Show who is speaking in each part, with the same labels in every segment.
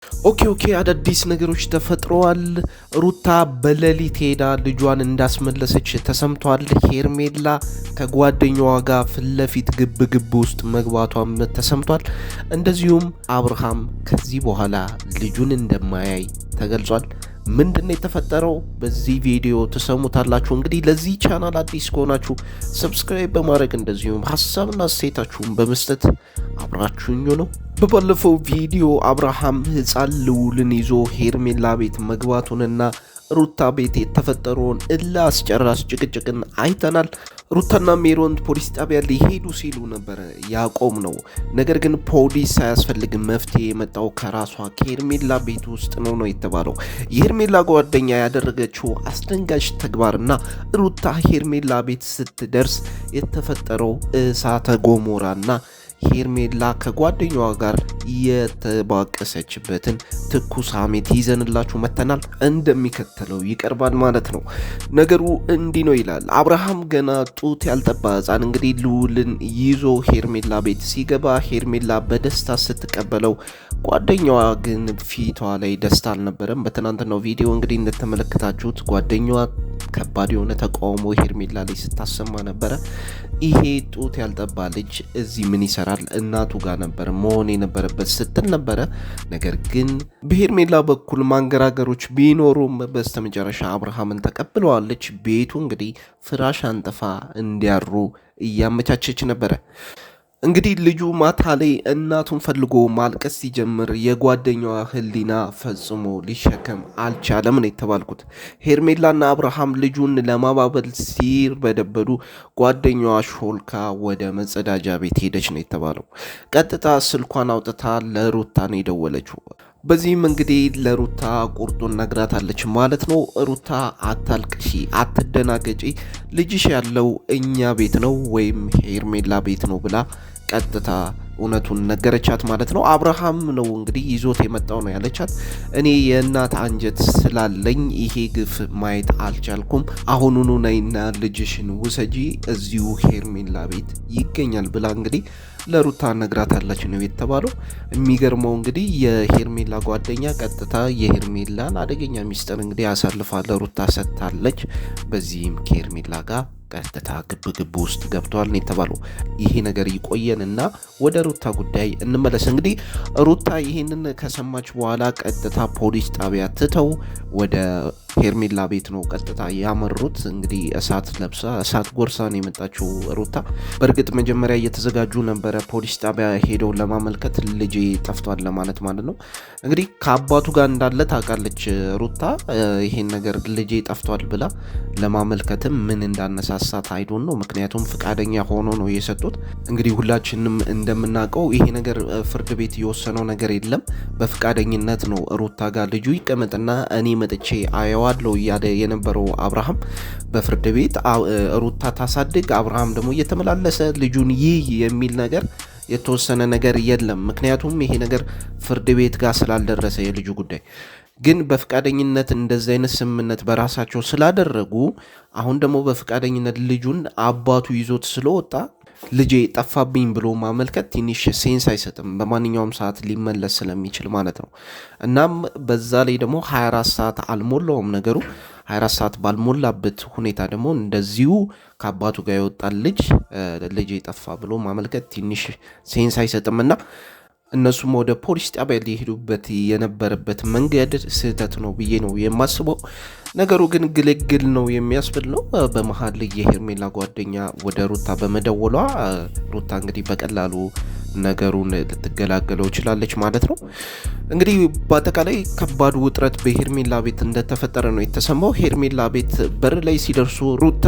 Speaker 1: Okay, አዳዲስ ነገሮች ተፈጥረዋል። ሩታ በሌሊት ሄዳ ልጇን እንዳስመለሰች ተሰምቷል። ሄርሜላ ከጓደኛዋ ጋር ፊት ለፊት ግብ ግብ ውስጥ መግባቷም ተሰምቷል። እንደዚሁም አብርሃም ከዚህ በኋላ ልጁን እንደማያይ ተገልጿል። ምንድን ነው የተፈጠረው? በዚህ ቪዲዮ ትሰሙታላችሁ። እንግዲህ ለዚህ ቻናል አዲስ ከሆናችሁ subscribe በማድረግ እንደዚሁም ሀሳብና አስተያየታችሁን በመስጠት አብራችሁኝ ነው። በባለፈው ቪዲዮ አብርሃም ሕፃን ልዑልን ይዞ ሄርሜላ ቤት መግባቱንና ሩታ ቤት የተፈጠረውን እልህ አስጨራሽ ጭቅጭቅን አይተናል። ሩታና ሜሮን ፖሊስ ጣቢያ ሊሄዱ ሲሉ ነበረ ያቆም ነው። ነገር ግን ፖሊስ ሳያስፈልግ መፍትሄ የመጣው ከራሷ ከሄርሜላ ቤት ውስጥ ነው የተባለው። የሄርሜላ ጓደኛ ያደረገችው አስደንጋጭ ተግባርና ሩታ ሄርሜላ ቤት ስትደርስ የተፈጠረው እሳተ ገሞራና ሄርሜላ ከጓደኛዋ ጋር የተባቀሰችበትን ትኩስ ሐሜት ይዘንላችሁ መተናል። እንደሚከተለው ይቀርባል ማለት ነው። ነገሩ እንዲህ ነው ይላል። አብርሃም ገና ጡት ያልጠባ ሕፃን እንግዲህ ልዑልን ይዞ ሄርሜላ ቤት ሲገባ ሄርሜላ በደስታ ስትቀበለው፣ ጓደኛዋ ግን ፊቷ ላይ ደስታ አልነበረም። በትናንትናው ቪዲዮ እንግዲህ እንደተመለከታችሁት ጓደኛዋ ከባድ የሆነ ተቃውሞ ሄርሜላ ላይ ስታሰማ ነበረ። ይሄ ጡት ያልጠባ ልጅ እዚህ ምን ይሰራል? እናቱ ጋር ነበር መሆን የነበረበት ስትል ነበረ። ነገር ግን በሄርሜላ በኩል ማንገራገሮች ቢኖሩም በስተመጨረሻ አብርሃምን ተቀብለዋለች። ቤቱ እንግዲህ ፍራሽ አንጥፋ እንዲያሩ እያመቻቸች ነበረ። እንግዲህ ልጁ ማታ ላይ እናቱን ፈልጎ ማልቀስ ሲጀምር የጓደኛዋ ሕሊና ፈጽሞ ሊሸከም አልቻለም ነው የተባልኩት። ሄርሜላና አብርሃም ልጁን ለማባበል ሲርበደበዱ ጓደኛዋ ሾልካ ወደ መጸዳጃ ቤት ሄደች ነው የተባለው። ቀጥታ ስልኳን አውጥታ ለሩታ ነው የደወለችው። በዚህም እንግዲህ ለሩታ ቁርጡን ነግራታለች ማለት ነው። ሩታ አታልቅሺ፣ አትደናገጪ፣ ልጅሽ ያለው እኛ ቤት ነው ወይም ሄርሜላ ቤት ነው ብላ ቀጥታ እውነቱን ነገረቻት ማለት ነው። አብርሃም ነው እንግዲህ ይዞት የመጣው ነው ያለቻት። እኔ የእናት አንጀት ስላለኝ ይሄ ግፍ ማየት አልቻልኩም። አሁኑኑ ነይና ልጅሽን ውሰጂ፣ እዚሁ ሄርሜላ ቤት ይገኛል ብላ እንግዲህ ለሩታ ነግራታለች ነው የተባለው። የሚገርመው እንግዲህ የሄርሜላ ጓደኛ ቀጥታ የሄርሜላን አደገኛ ሚስጥር እንግዲህ አሳልፋ ለሩታ ሰጥታለች። በዚህም ከሄርሜላ ጋር ቀጥታ ግብ ግብ ውስጥ ገብተዋል ነው የተባለው። ይሄ ነገር ይቆየንና ወደ ሩታ ጉዳይ እንመለስ። እንግዲህ ሩታ ይሄንን ከሰማች በኋላ ቀጥታ ፖሊስ ጣቢያ ትተው ወደ ሄርሜላ ቤት ነው ቀጥታ ያመሩት። እንግዲህ እሳት ለብሳ እሳት ጎርሳ ነው የመጣችው ሩታ። በእርግጥ መጀመሪያ እየተዘጋጁ ነበረ ፖሊስ ጣቢያ ሄደው ለማመልከት ልጄ ጠፍቷል ለማለት ማለት ነው። እንግዲህ ከአባቱ ጋር እንዳለ ታውቃለች ሩታ። ይሄን ነገር ልጄ ጠፍቷል ብላ ለማመልከትም ምን እንዳነሳሳት አይዶን ነው። ምክንያቱም ፈቃደኛ ሆኖ ነው የሰጡት። እንግዲህ ሁላችንም እንደምናውቀው ይሄ ነገር ፍርድ ቤት የወሰነው ነገር የለም። በፈቃደኝነት ነው ሩታ ጋር ልጁ ይቀመጥና እኔ መጥቼ አየዋለሁ እያለ የነበረው አብርሃም በፍርድ ቤት ሩታ ታሳድግ፣ አብርሃም ደግሞ እየተመላለሰ ልጁን ይህ የሚል ነገር የተወሰነ ነገር የለም። ምክንያቱም ይሄ ነገር ፍርድ ቤት ጋር ስላልደረሰ የልጁ ጉዳይ ግን በፍቃደኝነት እንደዚህ አይነት ስምምነት በራሳቸው ስላደረጉ አሁን ደግሞ በፍቃደኝነት ልጁን አባቱ ይዞት ስለወጣ ልጄ ጠፋብኝ ብሎ ማመልከት ትንሽ sense አይሰጥም። በማንኛውም ሰዓት ሊመለስ ስለሚችል ማለት ነው። እናም በዛ ላይ ደግሞ 24 ሰዓት አልሞላውም ነገሩ። 24 ሰዓት ባልሞላበት ሁኔታ ደግሞ እንደዚሁ ከአባቱ ጋር የወጣን ልጅ ልጄ ጠፋ ብሎ ማመልከት ትንሽ sense አይሰጥም እና እነሱም ወደ ፖሊስ ጣቢያ ሊሄዱበት የነበረበት መንገድ ስህተት ነው ብዬ ነው የማስበው። ነገሩ ግን ግልግል ነው የሚያስብል ነው። በመሀል የሄርሜላ ጓደኛ ወደ ሩታ በመደወሏ ሩታ እንግዲህ በቀላሉ ነገሩን ልትገላገለው ችላለች ማለት ነው። እንግዲህ በአጠቃላይ ከባድ ውጥረት በሄርሜላ ቤት እንደተፈጠረ ነው የተሰማው። ሄርሜላ ቤት በር ላይ ሲደርሱ ሩታ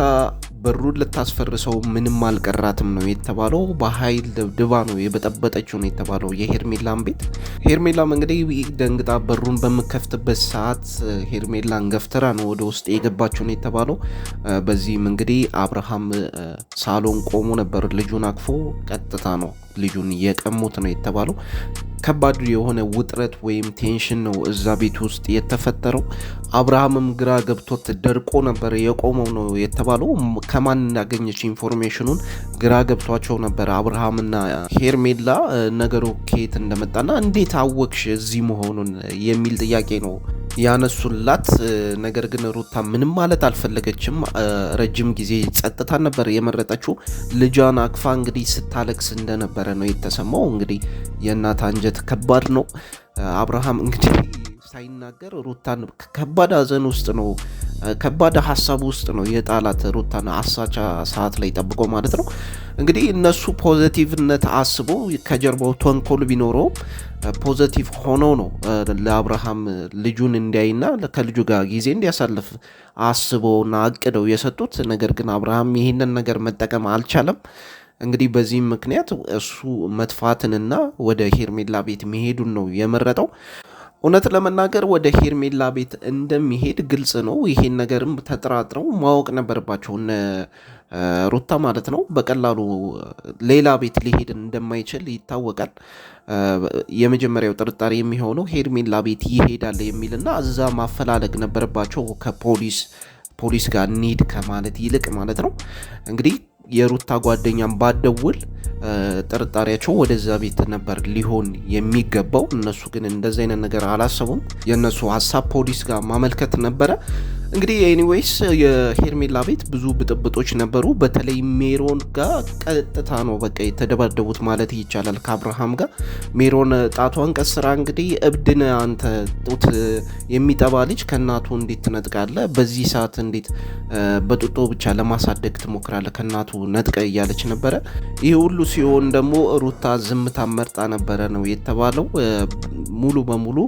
Speaker 1: በሩን ልታስፈርሰው ምንም አልቀራትም ነው የተባለው። በኃይል ደብድባ ነው የበጠበጠችው ነው የተባለው የሄርሜላን ቤት። ሄርሜላም እንግዲህ ደንግጣ በሩን በምከፍትበት ሰዓት ሄርሜላን ገፍትራ ነው ወደ ውስጥ የገባችው ነው የተባለው። በዚህም እንግዲህ አብርሃም ሳሎን ቆሞ ነበር ልጁን አቅፎ፣ ቀጥታ ነው ልጁን የቀሙት ነው የተባለው። ከባድ የሆነ ውጥረት ወይም tension ነው እዛ ቤት ውስጥ የተፈጠረው። አብርሃምም ግራ ገብቶት ደርቆ ነበር የቆመው ነው የተባለው። ከማን እንዳገኘች information ኑን ግራ ገብቷቸው ነበር አብርሃምና ሄርሜላ። ነገሩ ከየት እንደመጣና እንዴት አወቅሽ እዚህ መሆኑን የሚል ጥያቄ ነው ያነሱላት። ነገር ግን ሩታ ምንም ማለት አልፈለገችም። ረጅም ጊዜ ጸጥታ ነበር የመረጠችው። ልጇን አቅፋ እንግዲህ ስታለቅስ እንደነበረ ነው የተሰማው። እንግዲህ የእናት አንጀት ከባድ ነው። አብርሃም እንግዲህ ሳይናገር ሩታን ከባድ ሐዘን ውስጥ ነው፣ ከባድ ሀሳብ ውስጥ ነው የጣላት ሩታን አሳቻ ሰዓት ላይ ጠብቆ ማለት ነው። እንግዲህ እነሱ positive ነት አስቦ ከጀርባው ተንኮል ቢኖረውም positive ሆኖ ነው ለአብርሃም ልጁን እንዲያይና ከልጁ ጋር ጊዜ እንዲያሳልፍ አስበውና አቅደው የሰጡት። ነገር ግን አብርሃም ይህንን ነገር መጠቀም አልቻለም። እንግዲህ በዚህም ምክንያት እሱ መጥፋትንና ወደ ሄርሜላ ቤት መሄዱን ነው የመረጠው። እውነት ለመናገር ወደ ሄርሜላ ቤት እንደሚሄድ ግልጽ ነው። ይሄን ነገርም ተጠራጥረው ማወቅ ነበረባቸው እነ ሩታ ማለት ነው። በቀላሉ ሌላ ቤት ሊሄድ እንደማይችል ይታወቃል። የመጀመሪያው ጥርጣሬ የሚሆነው ሄርሜላ ቤት ይሄዳል የሚልና እዛ ማፈላለግ ነበረባቸው ከፖሊስ ፖሊስ ጋር እንሂድ ከማለት ይልቅ ማለት ነው። እንግዲህ የሩታ ጓደኛም ባደውል ጥርጣሬያቸው ወደዛ ቤት ነበር ሊሆን የሚገባው። እነሱ ግን እንደዚ አይነት ነገር አላሰቡም። የእነሱ ሀሳብ ፖሊስ ጋር ማመልከት ነበረ። እንግዲህ anyways የሄርሜላ ቤት ብዙ ብጥብጦች ነበሩ። በተለይ ሜሮን ጋር ቀጥታ ነው በቃ የተደባደቡት ማለት ይቻላል ከአብርሃም ጋር። ሜሮን ጣቷን ቀስራ እንግዲህ እብድን አንተ ጡት የሚጠባ ልጅ ከእናቱ እንዴት ትነጥቃለህ? በዚህ ሰዓት እንዴት በጡጦ ብቻ ለማሳደግ ትሞክራለህ? ከእናቱ ነጥቀ እያለች ነበረ። ይህ ሁሉ ሲሆን ደግሞ ሩታ ዝምታ መርጣ ነበረ ነው የተባለው። ሙሉ በሙሉ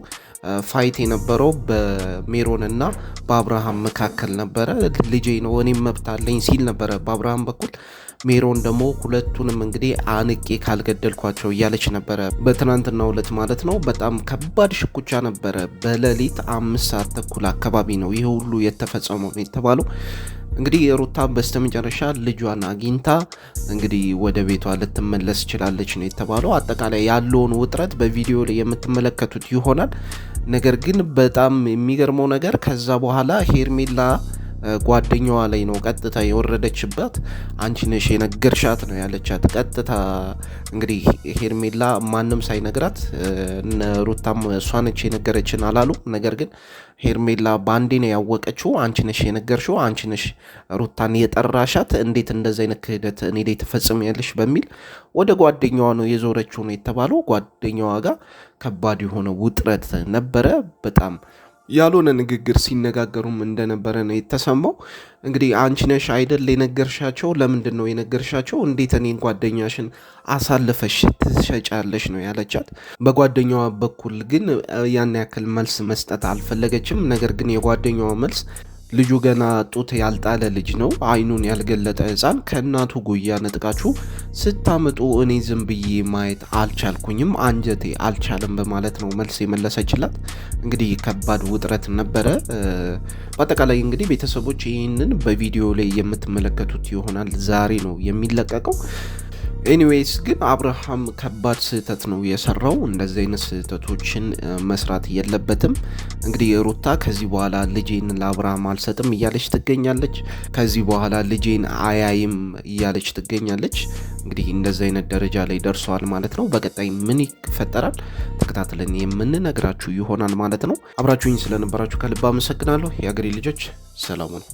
Speaker 1: fight የነበረው በሜሮን እና በአብርሃም መካከል ነበረ። ልጄ ነው እኔም መብት አለኝ ሲል ነበረ በአብርሃም በኩል። ሜሮን ደግሞ ሁለቱንም እንግዲህ አንቄ ካልገደልኳቸው እያለች ነበረ በትናንትናው ዕለት ማለት ነው። በጣም ከባድ ሽኩቻ ነበረ። በሌሊት 5:30 አካባቢ ነው ይህ ሁሉ የተፈጸመው ነው የተባለው። እንግዲህ ሩታ በስተመጨረሻ ልጇን አግኝታ እንግዲህ ወደ ቤቷ ልትመለስ ችላለች ነው የተባለው። አጠቃላይ ያለውን ውጥረት በቪዲዮ ላይ የምትመለከቱት ይሆናል። ነገር ግን በጣም የሚገርመው ነገር ከዛ በኋላ ሄርሜላ ጓደኛዋ ላይ ነው ቀጥታ የወረደችበት። አንቺ ነሽ የነገርሻት ነው ያለቻት። ቀጥታ እንግዲህ ሄርሜላ ማንም ሳይነግራት ሩታም እሷ ነች የነገረችን አላሉ። ነገር ግን ሄርሜላ ባንዴ ነው ያወቀችው። አንቺ ነሽ የነገርሽው፣ አንቺ ነሽ ሩታን የጠራሻት፣ እንዴት እንደዚ አይነት ክህደት እኔ ላይ ትፈጽሚያለሽ በሚል ወደ ጓደኛዋ ነው የዞረችው ነው የተባለው። ጓደኛዋ ጋር ከባድ የሆነ ውጥረት ነበረ በጣም ያልሆነ ንግግር ሲነጋገሩም እንደነበረ ነው የተሰማው። እንግዲህ አንቺ ነሽ አይደል የነገርሻቸው? ለምንድን ነው የነገርሻቸው? እንዴት እኔን ጓደኛሽን አሳልፈሽ ትሸጫለሽ ነው ያለቻት። በጓደኛዋ በኩል ግን ያን ያክል መልስ መስጠት አልፈለገችም። ነገር ግን የጓደኛዋ መልስ ልጁ ገና ጡት ያልጣለ ልጅ ነው፣ አይኑን ያልገለጠ ሕፃን ከእናቱ ጉያ ነጥቃችሁ ስታመጡ እኔ ዝም ብዬ ማየት አልቻልኩኝም፣ አንጀቴ አልቻለም በማለት ነው መልስ የመለሰችላት። እንግዲህ ከባድ ውጥረት ነበረ። በአጠቃላይ እንግዲህ ቤተሰቦች ይህንን በቪዲዮ ላይ የምትመለከቱት ይሆናል። ዛሬ ነው የሚለቀቀው። anyways ግን አብርሃም ከባድ ስህተት ነው የሰራው። እንደዚህ አይነት ስህተቶችን መስራት የለበትም። እንግዲህ ሩታ ከዚህ በኋላ ልጄን ለአብርሃም አልሰጥም እያለች ትገኛለች። ከዚህ በኋላ ልጄን አያይም እያለች ትገኛለች። እንግዲህ እንደዚህ አይነት ደረጃ ላይ ደርሰዋል ማለት ነው። በቀጣይ ምን ይፈጠራል ተከታትለን የምንነግራችሁ ይሆናል ማለት ነው። አብራችሁኝ ስለነበራችሁ ከልብ አመሰግናለሁ። የአገሬ ልጆች ሰላሙ ነው።